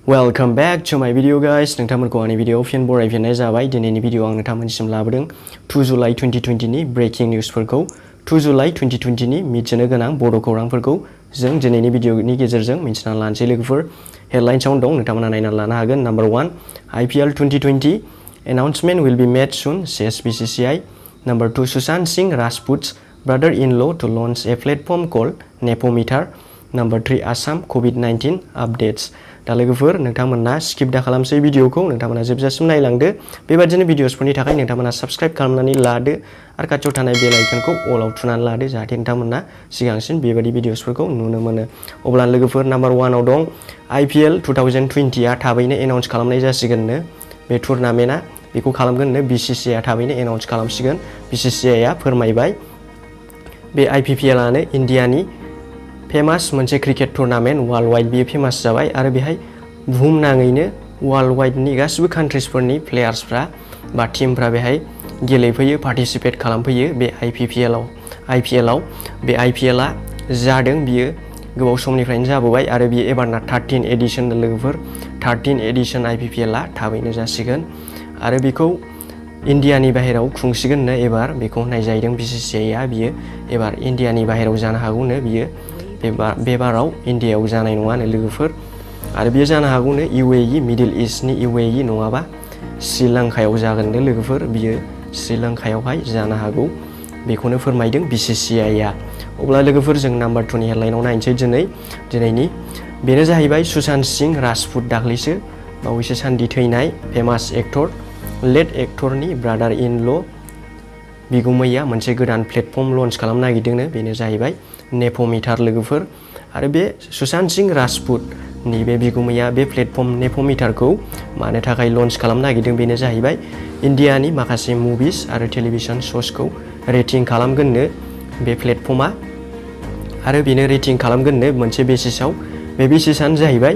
Welcome back to my video guys. नोंथांमोनखौ आंनि video फिन बरायफिननाय जाबाय। दिनैनि भिडिअ आं नोंथांमोननिसिम लाबोदों 2 जुलाइ 2020 नि ब्रेकिं निउसफोरखौ 2 जुलाइ 2020 नि मिथिनो गोनां बड' खौरांफोरखौ जों दिनैनि भिडिअनि गेजेरजों मिथिना लानोसै लोगोफोर। हेडलाइन्सआव दं नोंथांमोना नायना लानो हागोन। Number 1 IPL 2020 announcement will be made soon says BCCI. Number 2 Sushant Singh Rajput's brother-in-law to launch a platform called NEPOMETER. Number 3 Assam COVID19 updates. दा लोगोफोर नोंथांमोना स्किप दा खालामसै भिडिअखौ नोंथांमोना जोबजासिम नायलांदो। बेबादिनो भिडिअसफोरनि थाखाय नोंथांमोना साबस्क्राइब खालामनानै लादो आरो खाथियाव थानाय बेल आइकनखौ अलाव थुनानै लादो जाहाथे नोंथांमोना सिगांसिन बेबादि भिडिअसफोरखौ नुनो मोनो। अब्ला लोगोफोर नम्बर 1 आव दं IPL 2020 आ थाबैनो एनाउन्स खालामनाय जासिगोननो। बे टुर्नामेन्टआ बेखौ खालामगोननो BCCI आ थाबैनो एनाउन्स खालामसिगोन। BCCI आ फोरमायबाय बे IPL आनो इन्डियानि फेमास मोनसे क्रिकेट टुर्नामेन्ट वर्ल्ड वाइड बियो फेमास जाबाय आरो बेहाय बुहुमनाङैनो वर्ल्ड वाइडनि गासिबो कान्ट्रिसफोरनि प्लेयार्सफ्रा बा टीमफ्रा बेहाय गेलेफैयो पार्टिसिपेट खालामफैयो बे IPL आव बे IPL आ जादों बियो गोबाव समनिफ्रायनो जाबोबाय आरो बियो एबारना 13 एडिशन लोगोफोर 13 एडिशन IPL आ थाबैनो जासिगोन आरो बेखौ इन्डियानि बाहेराव खुंसिगोननो एबार बेखौ होननाय जाहैदों BCCI आ बियो एबार इन्डियानि बाहेराव जानो हागौनो बियो बे बाराव इन्डियायाव जानाय नङानो लोगोफोर आरो बेयो जानो हागौनो UAE मिडल इस्टनि UAE नङाबा श्रीलंकायाव जागोननो लोगोफोर बियो श्रीलंकायावहाय जानो हागौ बेखौनो फोरमायदों BCCI आ। अब्ला लोगोफोर जों नम्बर 2 नि हेडलाइनाव नायनोसै दिनैनि बेनो जाहैबाय सुशांत सिंह राजपुत दाख्लैसो बावैसो सान्दि थैनाय फेमास एक्टर लेड एक्टरनि ब्रादार इन ल' बिगुमैया मोनसे गोदान प्लेटफर्म लन्च खालामनो नागिरदोंनो बेनो जाहैबाय नेप'मिटार लोगोफोर आरो बे सुशांत सिंह राजपुतनि बे बिगुमैया बे प्लेटफर्म नेप'मिटारखौ मानो थाखाय लन्च खालामनो नागिरदों बेनो जाहैबाय इन्डियानि माखासे मुभिस आरो टेलिभिजन श'सखौ रेटिं खालामगोननो बे प्लेटफर्मा आरो बेनो रेटिं खालामगोननो मोनसे बेसिसआव बे बेसिसआनो जाहैबाय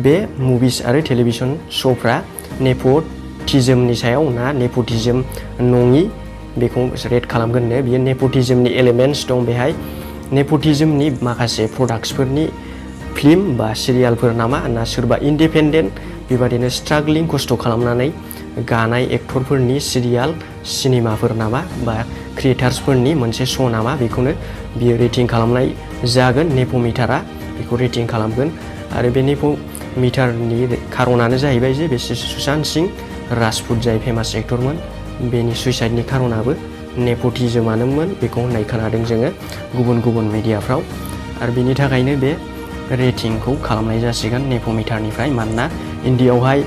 बे मुभिस आरो टेलिभिजन श'फ्रा नेप'टिजमनि सायाव ना नेप'टिजम नङि बेखौ रेट खालामगोननो बियो नेप'टिजमनि एलिमेन्ट्स दं बेहाय नेप'टिजमनि माखासे प्रडाक्ट्सफोरनि फिल्म बा सिरियालफोर नामा ना सोरबा इन्डिपेन्डेन्ट बेबादिनो स्ट्रागलिं खस्थ' खालामनानै गानाय एक्टरफोरनि सिरियाल सिनेमाफोर नामा बा क्रिएटार्सफोरनि मोनसे श' नामा बेखौनो बियो रेटिं खालामनाय जागोन नेप'मिटारा बेखौ रेटिं खालामगोन आरो बे नेप'मिटारनि खारनानो जाहैबाय जे बे सुशांत सिंह राजपुत जाय फेमास एक्टरमोन बेनि सुइसाइडनि खारनाबो नेप'टिजमानोमोन बेखौ होननाय खोनादों जोङो गुबुन मिडियाफ्राव आरो बेनि थाखायनो बे रेटिंखौ खालामनाय जासिगोन नेप'मिटारनिफ्राय मानोना इन्डियायावहाय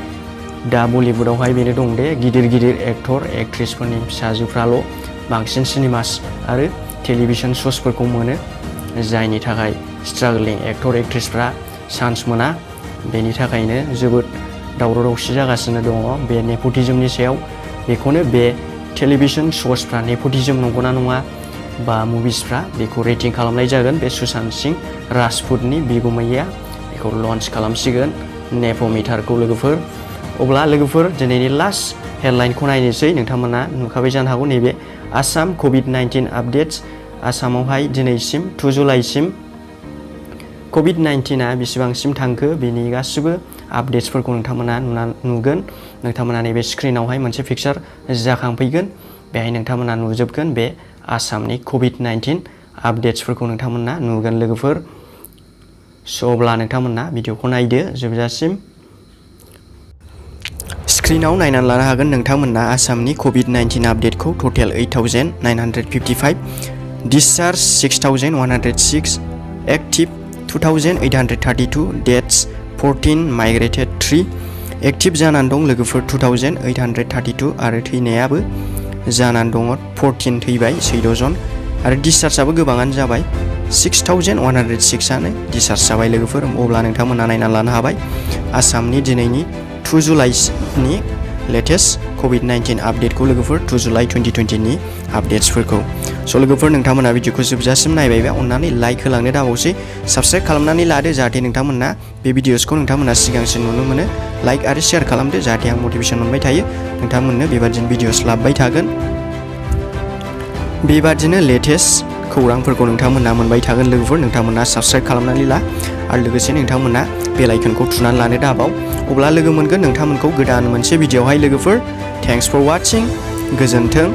दा बलिउडआवहाय बेनो दं दे गिदिर एक्टर एक्ट्रिसफोरनि फिसाजोफ्राल' बांसिन सिनेमास आरो टेलिभिजन श'सफोरखौ मोनो जायनि थाखाय स्ट्रागलिं एक्टर एक्ट्रिसफ्रा चान्स मोना बेनि थाखायनो जोबोद दावराव दावसि जागासिनो दङ बे नेप'टिजमनि सायाव बेखौनो बे टेलिभिजन श'सफ्रा नेप'टिजम नंगौना नङा बा मुभिसफ्रा बेखौ रेटिं खालामनाय जागोन बे सुशांत सिंह राजपुतनि बिगुमैया बेखौ लन्च खालामसिगोन नेप'मिटारखौ लोगोफोर। अब्ला लोगोफोर दिनैनि लास्ट हेडलाइनखौ नायनोसै नोंथांमोना नुखाबाय जानो हागौ नैबे आसाम COVID-19 आपडेट्स आसामावहाय दिनैसिम 2 जुलाइसिम COVID-19आ बेसेबांसिम थांखो बेनि गासिबो आपडेट्सफोरखौ नोंथांमोना नुगोन नोंथांमोना नैबे स्क्रिनावहाय मोनसे पिक्चार जाखांफैगोन बेहाय नोंथांमोना नुजोबगोन बे आसामनि COVID-19 आपडेट्सफोरखौ नोंथांमोना नुगोन लोगोफोर स' अब्ला नोंथांमोना भिडिअखौ नायदो जोबजासिम स्क्रिनाव नायनानै लानो हागोन नोंथांमोना आसामनि COVID-19 आपडेटखौ टटेल 8,955 discharge 6,106 active 2,832 deaths 14 migrated 3 active जानानै दं लोगोफोर 2,832 आरो थैनायाबो जानानै दङ 14 थैबाय 14 जन आरो डिसचार्जआबो गोबाङानो जाबाय 6,106आनो डिसचार्ज जाबाय लोगोफोर। अब्ला नोंथांमोना नायनानै लानो हाबाय आसामनि दिनैनि 2 जुलाइनि लेटेस्ट COVID-19 आपडेटखौ लोगोफोर 2 जुलाइ 2020 नि आपडेट्सफोरखौ स' लोगोफोर नोंथांमोना भिडिअखौ जोबजासिम नायबायबा अन्नानै लाइक होलांनो दाबावसै साबस्क्राइब खालामनानै लादो जाहाथे नोंथांमोना बे भिडिअसखौ नोंथांमोना सिगांसिन नुनो मोनो लाइक आरो शेयार खालामदो जाहाथे आं मटिभेसन मोनबाय थायो नोंथांमोननो बेबादिनो भिडिअस लाबोबाय थागोन बेबादिनो लेटेस्ट खौरांफोरखौ नोंथांमोना मोनबाय थागोन लोगोफोर नोंथांमोना साबस्क्राइब खालामनानै ला आरो लोगोसे नोंथांमोना बेल आइकनखौ थुनानै लानो दाबाव अब्ला लोगो मोनगोन नोंथांमोनखौ गोदान मोनसे भिडिअआवहाय लोगोफोर थेंक्स फर वाचिं गोजोन्थों